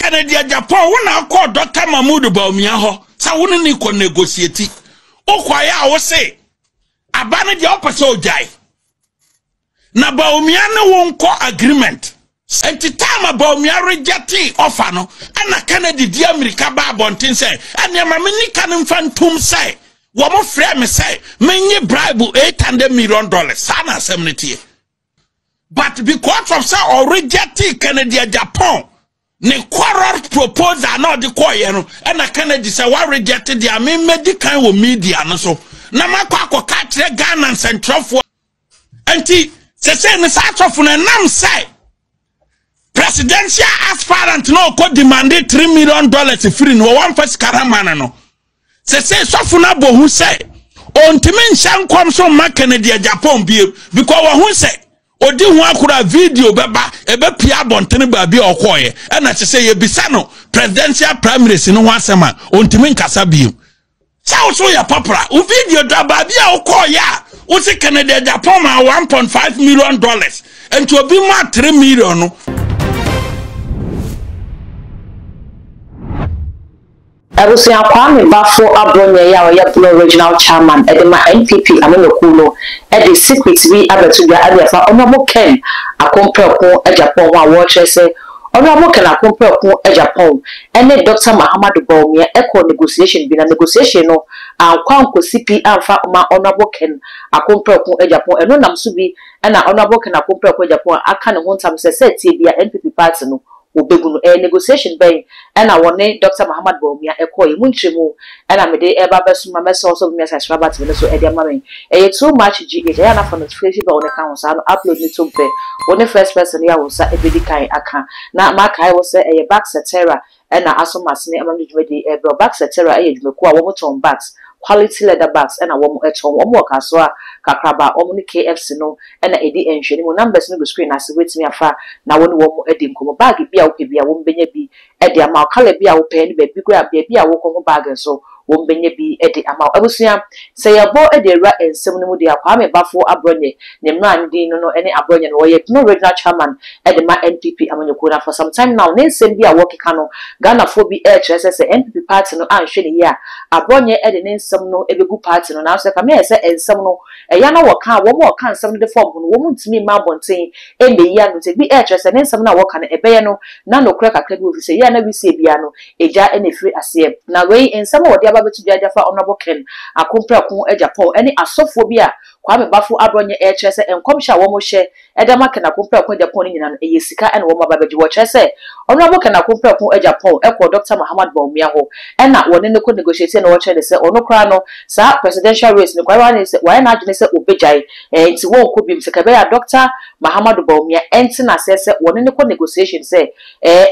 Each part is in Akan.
Kennedy Agyapong, wo na wokɔɔ Dr. Mahmood Bawumia hɔ sɛ wo ne ne kɔ negotiate. Wokɔeɛ a wo se aba no deɛ wopɛ sɛ ogyae. Na Bawumia ne wo nkɔ agreement. Nti time a Bawumia rejectee offer no, ɛna Kennedy di amirika ba abɔnten sɛ ɛnneɛ ma menni ka no mfa ntom sɛ wɔn frɛ me sɛ menye bribe 800 million dollars. Saa na asɛm no teɛ. But because of sɛ ɔrejectee Kennedy Agyapong ne quarrel proposal na ɔde kɔɔyɛ no, ɛna Kennedy sɛ wa reject deɛ a memmɛdi kan wɔ media no so na makɔ akɔka akyerɛ Ghana nsɛntwerɛfoɔ. Nti sɛsɛ no saa asɔfo no ɛnam sɛ presidential aspirant na ɔkɔ demande $3 million firi no wɔwamfa sika no ama no no, sɛsɛ sɔfo no abɔ hu sɛ ɔntumi nhyɛ nkɔm so mma Kennedy Agyapong biem because wɔho sɛ ɔdi ho akoro a video bɛba ɛbɛpia abɔntene baabi a ɔkɔɔyɛ. Ɛna kyɛ sɛ yɛbisa no presidential primaries no ho asɛm a ɔntumi nkasa biem. Sɛ wo so yɛ popular, wo video da baabi a wokɔɔyɛ a wo se Kennedy Agyapong ma $1.5 million nti obi ma 3 million no. Abusua Kwame Bafo Abronye a ɔyɛ Bono Regional Chairman de ma NPP amanyɔkuo no de secret bi abɛto dwa de afa Honourable Ken Akompreko Agyapong ho a wɔrekyerɛ sɛ Honourable Ken Akompreko Agyapong ne Doctor Mahamadou Bawumia kɔɔ negotiation bi na negotiation no ankɔ ankɔsi pi amfa ma Honourable Ken Akompreko Agyapong. Ɛno nam so bi na Honourable Ken Akompreko Agyapong aka ne ho ntam sɛ sɛ ɛteɛ biara NPP party no wɔbɛgu no. Ɛyɛ negotiation bɛn na wɔne Dɔkta Mahamat Bawumia kɔɔ? Emu nkyerɛmu na mede reba abɛsom ma mɛsrɛ wo sɛ wobɛmia subscribe button no so de ama me. Ɛyɛ too much GH, ɛyɛ a na fa notification bell no ka ho saa no upload no tom pɛ, wo ne first person yi a wo nsa bɛdi kan aka. Na makae wo sɛ ɛyɛ Baxetera na asɔ m'asene ama mede dwumadie yi rebrɛ wo. Baxetera yɛ adwumakuo a wɔtɔn bags, quality leather bags na wɔtɔn. Wɔn wɔ Kasoa, Kakraba, wɔn ne KFC no na ɛdi nhwɛanimu. Numbers no gu screen no ase, wobɛtumi afa na wo ne wɔn adi nkɔmmɔ. Bag bi a wopɛ biara, wɔbɛnya bi de ama wo. Colour bi a wopɛ ne baabi koraa a baabi a wokɔ ho bag nso, wɔbɛnya bi de ama wo. Abusua, sɛ yɛbɔ de awura nsɛm no mu deɛ a, Kwame Bafo Abrɔnyɛ, ne mmara ne din no no ne Abrɔnyɛ no, ɔyɛ Bono Regional Chairman de ma NPP amanyɔkuo no. For some time now, ne nsɛm bi a wɔkeka no, Ghanafoɔ bi rekyerɛ sɛ sɛ NPP party no anhwɛ no yie a, Abrɔnyɛ de ne nsɛm no bɛgu party no. Nanso ɛkame ayɛ sɛ nsɛm no, Ɛyɛ a na wɔka a, wɔn a wɔka nsɛm no de fam ho no, wɔntumi mma abɔnten mmɛyi ano. Nti ebi rekyerɛ sɛ ne nsɛm no a wɔka no, ɛbɛyɛ no na nokorɛ kakra bi wɔ efisɛ yɛ a na wisie biara no, egya na ɛfiri aseɛ. Na wei, nsɛm a wɔde aba abɛto dwa de afa Honourable Ken Akomprako Agyapong ne asɔfoɔ bi a Kwame Bafo Abrɔnyɛ rekyerɛ sɛ nkɔmhyɛ a wɔhyɛ de ama Ken Akomprako Agyapong no nyinaa no, ɛyɛ sika na wɔn aba abɛgye. Wɔkyerɛ sɛ Honourable Ken Akomprako Agyapong kɔɔ Dɔkta Mahamad Bawumia hɔ na wɔne no kɔ negotiateɛ na wɔkyerɛ no sɛ ɔno koraa no saa presidential race no koraa wayɛ n'adwene sɛ ɔbɛgyae nti wɔnkɔ biom sɛ ka ɛbɛyɛ a Dɔkta Mahamadu Bawumia nte no aseɛ sɛ wɔne no kɔ negotiation sɛ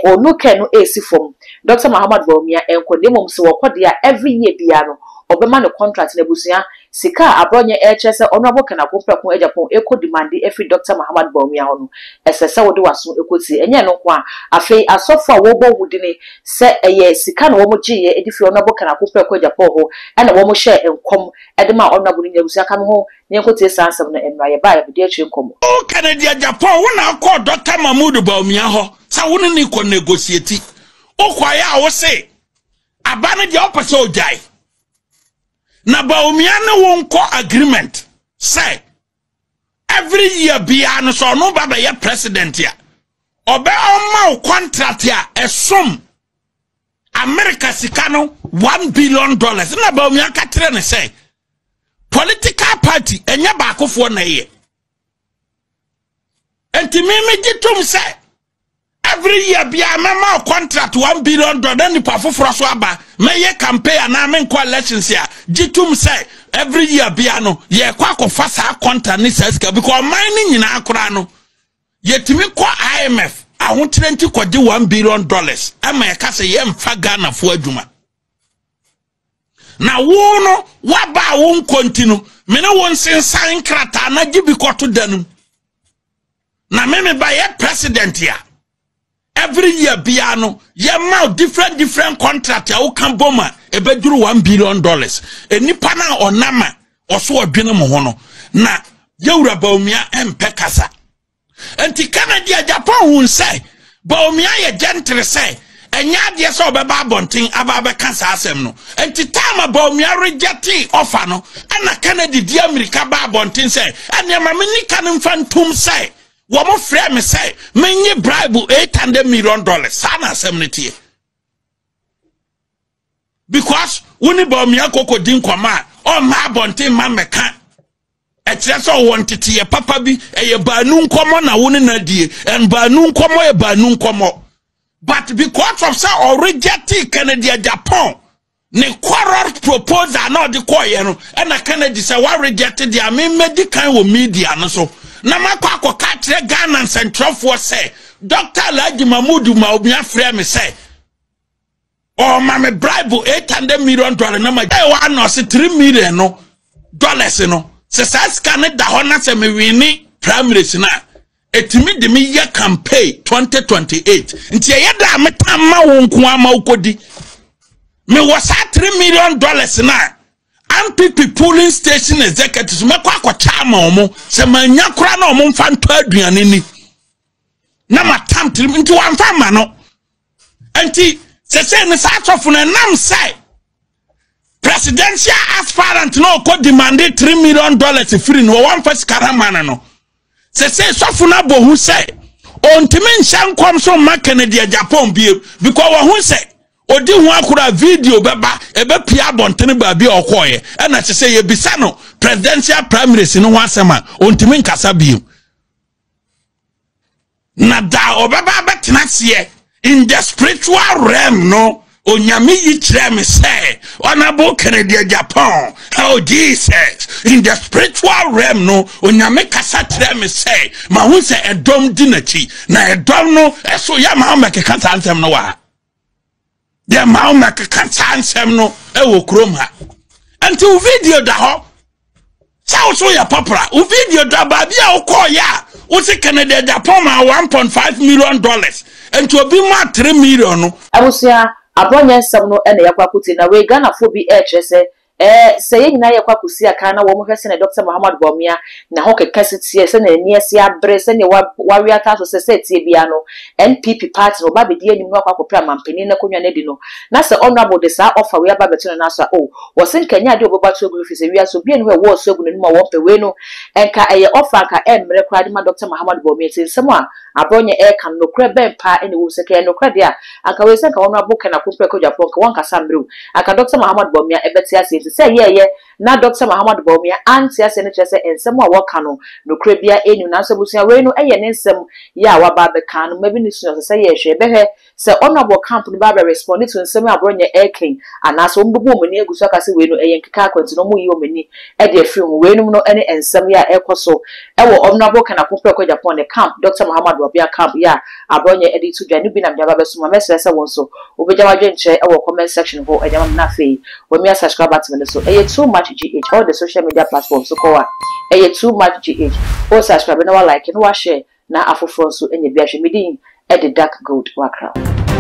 ɔno Ken no ɛresi fam Dɔkta Mahamad Bawumia nkɔ na mmom sɛ wɔkɔ deɛ a every year biara no ɔbɛma no contract na abusua Sika a Abrɔnyɛ rekyerɛ sɛ Honourable Ken Akomprako Agyapong rekɔ demande afiri Dɔkta Mahamad Bawumia hɔ no, ɛsɛ sɛ wode w'aso kɔtie. Ɛnyɛ ɛno nko ara, afei asɔfo a wɔrebɔ ho dini sɛ ɛyɛ sika na wɔgyeeɛ de firii Honourable Ken Akomprako Agyapong hɔ na wɔhyɛɛ nkɔm de maa Honourable no nyinaa, abusua ka me ho na yɛnkɔtie saa nsɛm no mmra. Yɛba a, yɛbɛdi akyire nkɔmmɔ. Wo Kennedy Agyapong wo na wokɔɔ Dɔkta Mahmood Bawumia hɔ sɛ wo ne no rekɔ negotiate. Wokɔeɛ a wo se aba no deɛ wopɛ sɛ ogyae. Na Bawumia ne wo nkɔ agreement sɛ every year biara no sɛ ɔno ba bɛyɛ president a ɔbɛ ɔma wo contract a ɛsom America sika no $1 billion. Na Bawumia ka kyerɛ ne sɛ political party ɛnyɛ baakofoɔ na ɛyɛ, nti mímí gye tom sɛ every year biara mɛma wo contract $1 billion na nipa foforɔ so aba mɛyɛ campaign anaa menkɔ elections a, gye tom sɛ every year biara no yɛkɔ akɔfa saa contract ne saa sika, because ɔman no nyinaa koraa no yɛtumi kɔ IMF ahokyerɛ nti kɔgye $1 billion ɛma yɛka sɛ yɛmfa Ghanafoɔ adwuma. Na wo no waba a wo nkɔ nti no me ne wo nsensan nkrataa na gye bi kɔto da no mu na me me ba yɛ president a every year biara no yɛma different different contract a woka bom a ɛbɛduru $1 billion. Nnipa no a ɔnam a ɔso ɔdwene mo ho no na yɛwura Bawumia mpɛ kasa. Nti Kennedy Agyapong hu sɛ Bawumia yɛ gentle sɛ Ɛnyɛ adeɛ sɛ ɔbɛba abɔnten aba abɛka saa asɛm no. Nti time a Bawumia rejectee offer no, ɛna Kennedy di amirika ba abɔnten sɛ, ɛneɛ ma menni ka no mfa ntom sɛ wɔn frɛ me sɛ menye bribe 800 million dollars. Saa na asɛm no teɛ. Because wo ne Bawumia kɔkɔ di nkɔmɔ a, ɔmma abɔnten ma mmɛka. Ɛkyerɛ sɛ ɔwɔ nteteyɛ papa bi. Ɛyɛ baanu nkɔmmɔ na wo ne no adie. And baanu nkɔmmɔ yɛ baanu nkɔmmɔ. But because of sɛ ɔrejecte Kennedy Agyapong ne quarrel proposal na ɔde kɔɔyɛ no, ɛna Kennedy sɛ wa reject deɛ a memmɛdi kan wɔ media no so na makɔ akɔka akyerɛ Ghana nsɛntwerɛfoɔ sɛ Dr. Alhaji Mahmood Bawumia frɛ me sɛ ɔma me bribe 800 million dollar na ma ɛwɔ ano ɔse 3 million no dollars no sɛ saa sika no da hɔ na sɛ mewene primaries no a ɛtumi de me yɛ campaign 2028 nti ɛyɛ da a metan ma wo nko ama wokɔdi mewɔ saa 3 million dollars no a NPP polling station executives mɛkɔ akɔkyɛ ama ɔmo sɛ manya koraa na ɔmo mfa ntɔ aduane ni na matam tirim nti wamfa ma no nti sɛsɛ no saa asɔfo no ɛnam sɛ presidential aspirant na ɔkɔ demande three million dollars firi no wɔwamfa sika no ama no no sɛsɛ sɔfo no abɔ hu sɛ ɔntumi nhyɛ nkɔm so mma Kennedy Agyapong bie because wɔho sɛ ɔdi ho akoro a video bɛba ɛbɛpia abɔntene baabi a ɔkɔɔyɛ ɛna kyɛ sɛ yɛbisa no presidential primaries no ho asɛm a ɔntumi nkasa bio Na da ɔbɛba abɛtena aseɛ in the spiritual realm no, Onyame yi kyerɛ me sɛ Honorable Kennedy Agyapong, oh Jesus, in the spiritual realm no, Onyame kasa kyerɛ me sɛ mahu sɛ ɛdɔm di n'akyi, na ɛdɔm no ɛso yɛ ma wɔmmɛkeka saa nsɛm no wɔ ha. Yɛ ma wɔmmɛkeka saa nsɛm no ɛwɔ kurom ha. Nti wo video da hɔ. Sɛ wo so yɛ popular, wo video da baabi a wokɔɔyɛ a wo se Kennedy Agyapong ma 1.5 million dollars nti obi ma 3 million no. Abusua, abrɔnyɛ nsɛm no na yɛakɔ akɔtie na wei Ghanafoɔ bi ɛrekyerɛ sɛ ɛɛ sɛ yɛn nyinaa yɛkɔ akɔsi akan na wɔn hwɛ sɛdeɛ Dɔkta Mahamadou Bawumia n'ahokeka si teɛ, sɛdeɛ n'ani asi abere, sɛdeɛ wa wawe ataa so sɛ sɛ ɛteɛ biara no NPP party no wɔba abɛdi anim na wakɔ akɔpere amanpanin no akonnwa no adi no na sɛ Honourable de saa offer wei aba abɛto ne nan so a oh Wɔse nka ɛnyɛ adeɛ a wɔbɛbɔ ato agu no efisɛ wiase obiara nni hɔ a ɛwɔ ɔsɔ agu n'anim a wɔmpɛ wei no nka ɛyɛ ɔfa a nka ɛmmrɛ koraa de ma Dɔkta Mahamadou Bawumia nti nsɛm a Abrɔnyɛ ɛreka no nokorɛ bɛn paa na ɛwɔ mu sɛ nka ɛyɛ nokorɛ deɛ a anka wei sɛ nka Honourable Ken Akompreko Agyapong nka wɔnkasa mmerɛ o anka Dɔkta Mahamadou Bawumia ɛbɛte aseɛ nti sɛ ɛyɛɛyɛ na Dɔkta Mahamadou Bawumia ante aseɛ no kyerɛ sɛ nsɛm a wɔka no nokorɛ biara nnim nanso abusua wei no ɛyɛ ne nsɛm yɛ a waba abɛka no mma bi ne sua ɔsɛ sɛ yɛhwɛ yɛbɛhwɛ Sɛ honourable camp no ba abɛ respond to nsɛm yi a Aborɔnyɛ ɛreka yi anaa sɛ wɔn bɛbu wɔn ani agu so aka sɛ wei no ɛyɛ nkeka akwa nti na wɔn reyi wɔn ani de afiri ho. Weinom no ne nsɛm yi a ɛrekɔ so wɔ Honourable Ken Akompreko Agyapong ne camp, Doctor Mahamadu Bawumia camp yi a Aborɔnyɛ de reto dwa no bi na mede aba abɛso mo. Mɛsrɛ sɛ wo nso wobɛgya w'adwenkyerɛ wɔ comment section hɔ de ama me na afei wamia subscribe button no so. Ɛyɛ too much GH all the social media platforms so kɔ hɔ a ɛyɛ too much GH. Wo subscribe na wa like na wa share Na afoforɔ nso anya bi ahwɛ. Me din de Dark Gold Wakraw.